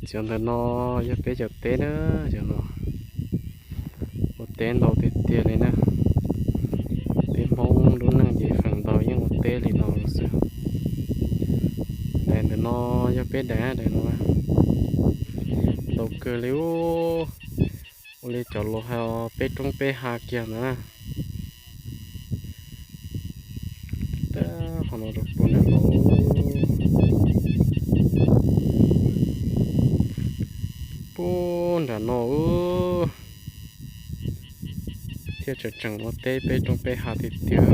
Cov ntawm no yog peb cov teb na, cov no ua teb ntau tiag tiag li na. Peb Hmoob lub neej ces feem ntau yeej ua teb li no xwb. Daim ntawm no yog peb daim, daim no ntau kawg li ub. Ua li cov laus hais peb roob peb hav kiag ntawd na. Qhov no rau puag nram no, puag nram no thiaj tseem tseem ua teb peb roob peb hav tiag tiag.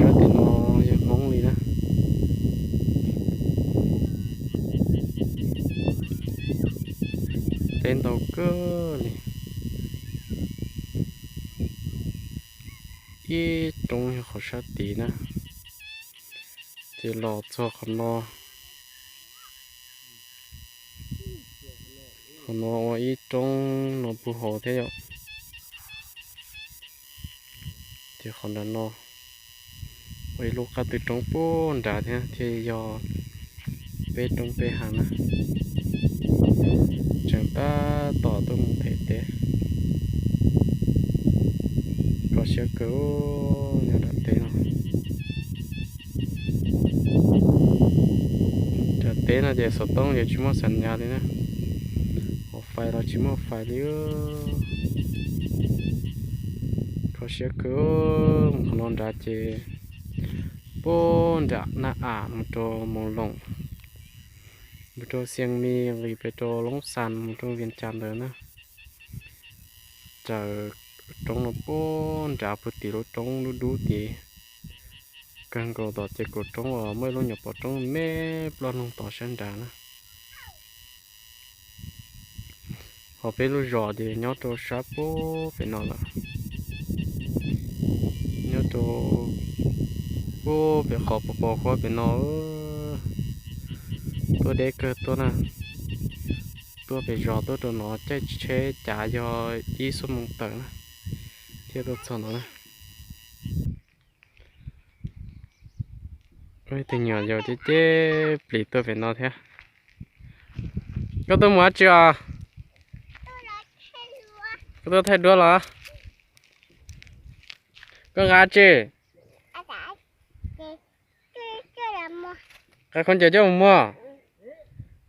Sab tim no yog Hmoob li na. Teb ntau kawg li. Ib roob yog qhov sab tid na, ces los txog qhov no. Qhov no ua ib roob no puag hauv thiab yom. Ces qhov nram no ua ib lub qab tw roob puag nrad thiab thiaj yog peb roob peb hav na. Tseem tab tom tuaj mus them teb. Kho siab kawg nyob nram teb no. Nram teb no ces xov tooj ces tsis muaj xas nyas li na, hos fais los tsis muaj fais li. Kho siab kawg. Mus qhov no nrad ces puag nram Naj Am mus rau Moos Loos, mus rau Xiaes Mis, nqis pes rau Loob Xas, mus rau Vias Cas ntawd na. Raws roob no puag nrad puag tim lub roob dub dub tid, kawg nkaus tom ces kaum roob uas muaj ib lub nyuam pov roob me ploj loog tod sab nrad na. Hos peb lub zos ces nyob rau sab puag pem no lawm, nyob rau puag pem qhov pos pos huab pem no. Tuaj deb kawg tuaj na, tuaj pem zos tuaj rau no caij tsheb cav yog ib xuab moos tawm na thiaj tuaj txog no na. Ib tug nyuam yaus ceb ceb plis tuaj pem no thiab. Koj tuaj mus dab tsi os? Koj tuaj thaij duab los? Koj nqa dab tsi? Nqa khaub ncaws coj mus muag.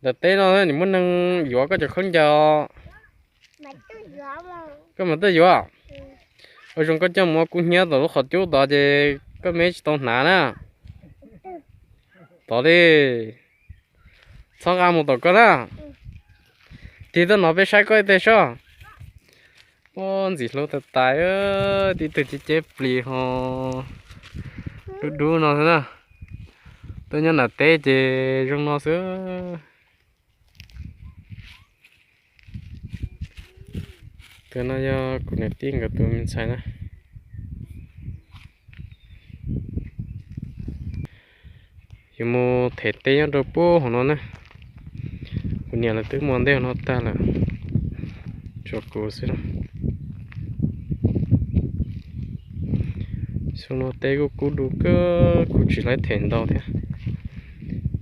Nram teb no nim muaj neeg yuav koj cov khaub ncaws. Koj mam tuaj yuav. Ua zoo koj coj mus ua kub hnyiab tom lub qhov cub tod ces koj me tsis tau hnav na. Tod li, txhob nqa mus tom koj na. Tig tuaj no peb saib koj ib teg soj. Ua ntxim hlub tas tas, tib tug ceb ceb plis ho dub dub no xwb na. Tuaj nyob nram teb ces zoo no xwb. Tus no yog kuv niam tij nkawd tus me ntxhais na. Yuav mus them teb nyob rau puag hauv no na. Kuv niam lawv twb mus ua ntej hauv no tag lawm, tshuav kuv xwb na. Xyoo no teb kuj kub du kawg, kuj tsis laib them ntau thiab.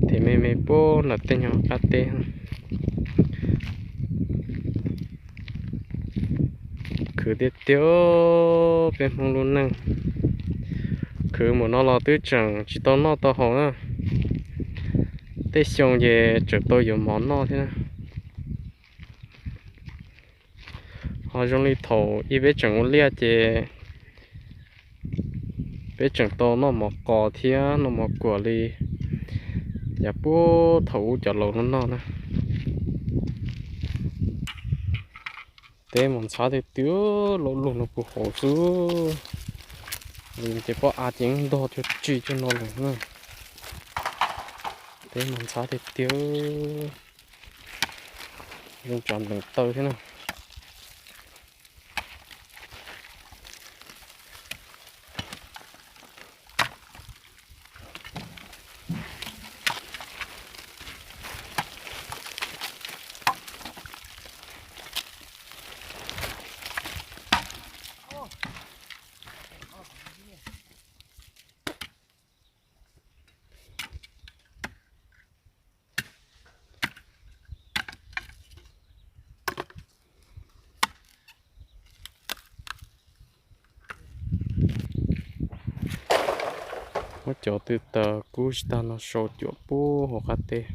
Them me me puag nram tej nyuag qab teb. Khwv tiag tiag peb Hmoob lub neej. Khwv mus no los twb tseem tsis tau noj tau haus na. Tej xyoo ces tseem tau yuav mov noj thiab na. Ho zoo li thaum ub peb tseem ua liaj ces peb tseem tau noj mov qos thiab noj mov kuam li yav puag thaum ub cov laus noj noj na. Teb mos ntxhab tiag tiag, lau lug no puag hauv xwb. Ces pob av ces ntog cuag tsi cuag no lawm na. Teb mos ntxhab tiag tiag, zoo tsav ntees taw thiab na. Cov tw taws kub tsis tag no sau cuam pub hauv qab teb.